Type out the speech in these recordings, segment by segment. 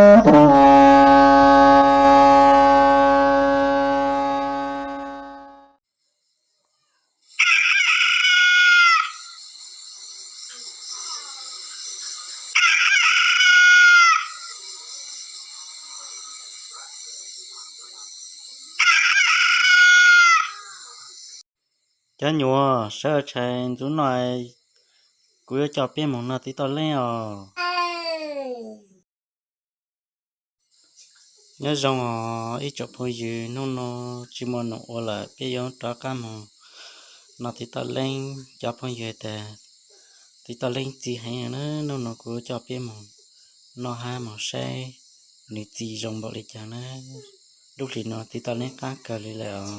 Cov nyuam sawv tshais ntxub no, kuv yuav coj peb mus noj tib toj leej os. Nyob zoo os ib tsoom phooj ywg, hnub no tsis muaj num ua lawm, peb yuav rov qab mus noj tib toj leej. Cov phooj ywg tias tib toj leej txi heev na, hnub no kuv coj peb mus noj hab mus saib nws txi zoo npaum li cas na. Lub hlis no tib toj leej qab kawg li lawm os.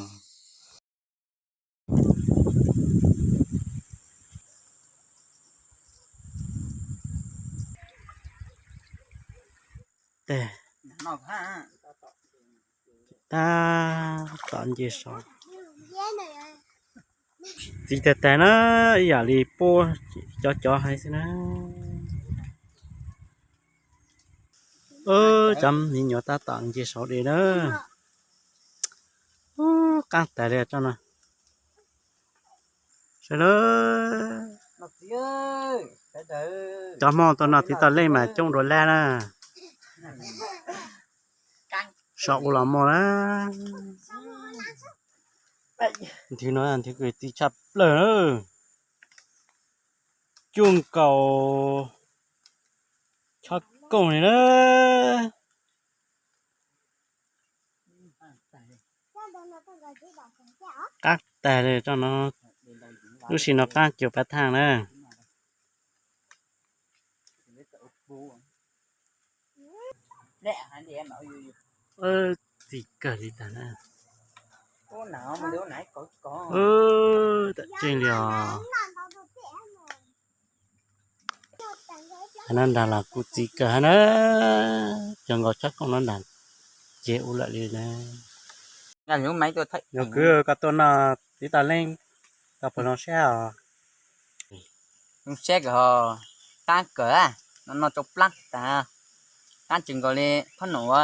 Tab tom nce saud, txiv tag tag na, ib yam li puab cov cov hais xwb na. Cov me nyuam tab tom nce saud de na. Qaab tas li tso no. Sawv daws, cov Hmoob tuaj noj tib toj leej mas coob dua lab na. Saum ub los muaj na. Nthwv no nthwv kws txi tshaj plawg na. Cuaj nkaus tshaj kooj li na. Qaab tag li tso no, lub sij no qaab cuag pab thaaj na. Txi kawg li tag na. Tam tseeb li os. Hab nab nrag los kuj txi kawg hab na. Cov nkaus tshab kooj nab nrag ceg ub lawm li na. Nyuam kwv, koj tuaj noj tib toj leej, koj puas zoo sab os? Zoo sab kawg, qaab kawg, no noj tsau plaab tas, qaab tsees nkaus li phab num ua.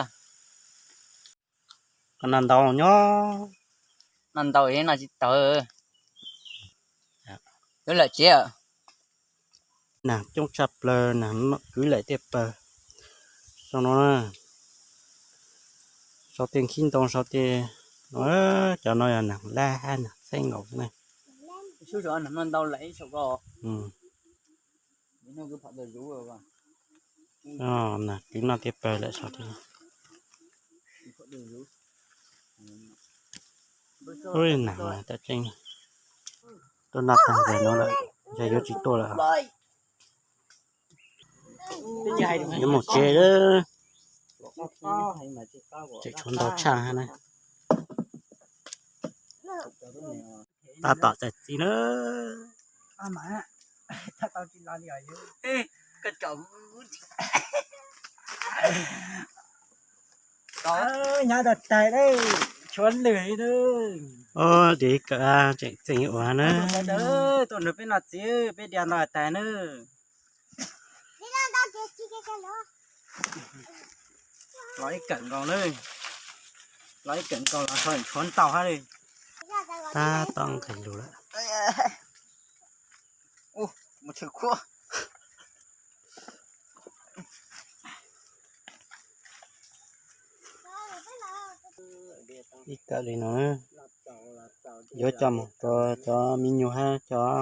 Koj noj ntau nyob. Noj ntau noj tsis tawg. Yuav lawm tsev. Naag coob tshaj plawg, naag kwv lawm tej pawg. Sau no, sau tej nkhib ntoo, sau tej, cov no yog naag lab hab naag txheeb nkaus na. Naag kwv noj tej pawg lawm, sau tej. Ub, naag mas tam tseeb, tuaj noj taag nkaus no lawm, ntshe yuav tsis tuaj lawm. Yuav moog tsev lawm. Tseem tshuav ntau tshaj hab na. Tab tom txais txiv na. Hnyav tag tag, tshuav lwm. Ub, diav kawm tseem txeem ua na. Tuaj nrug peb noj txiv, peb diav ntau tag na. Los ib kawm nkaus na. Los ib kawm nkaus los tshuav ntau hab li. Tab tom nqes lug lawm. Ib kawm li no, yuav coj moog rua cov me nyuam hab cov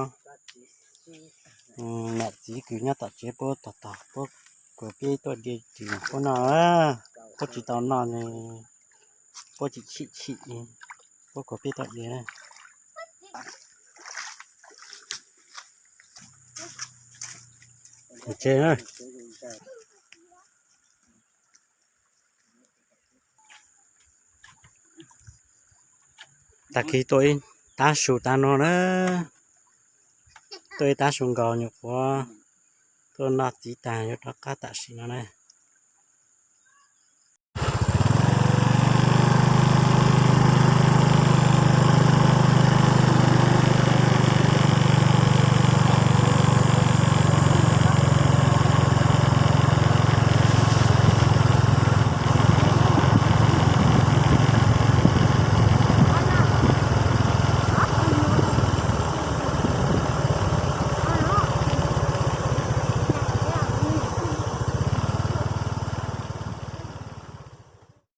nam txiv kws nyob tom tsev puab tog tog, puab kuas peb tuaj de tws puab noj, puab tsis tau noj ne, puab tsis chim chim, puab kuas peb tuaj de. Tag kis tuaj ib tab su tag no na, tuaj ib tab su nkaus nyuam qhuav tuaj noj txiv tag yuav rov qab tam sim no na.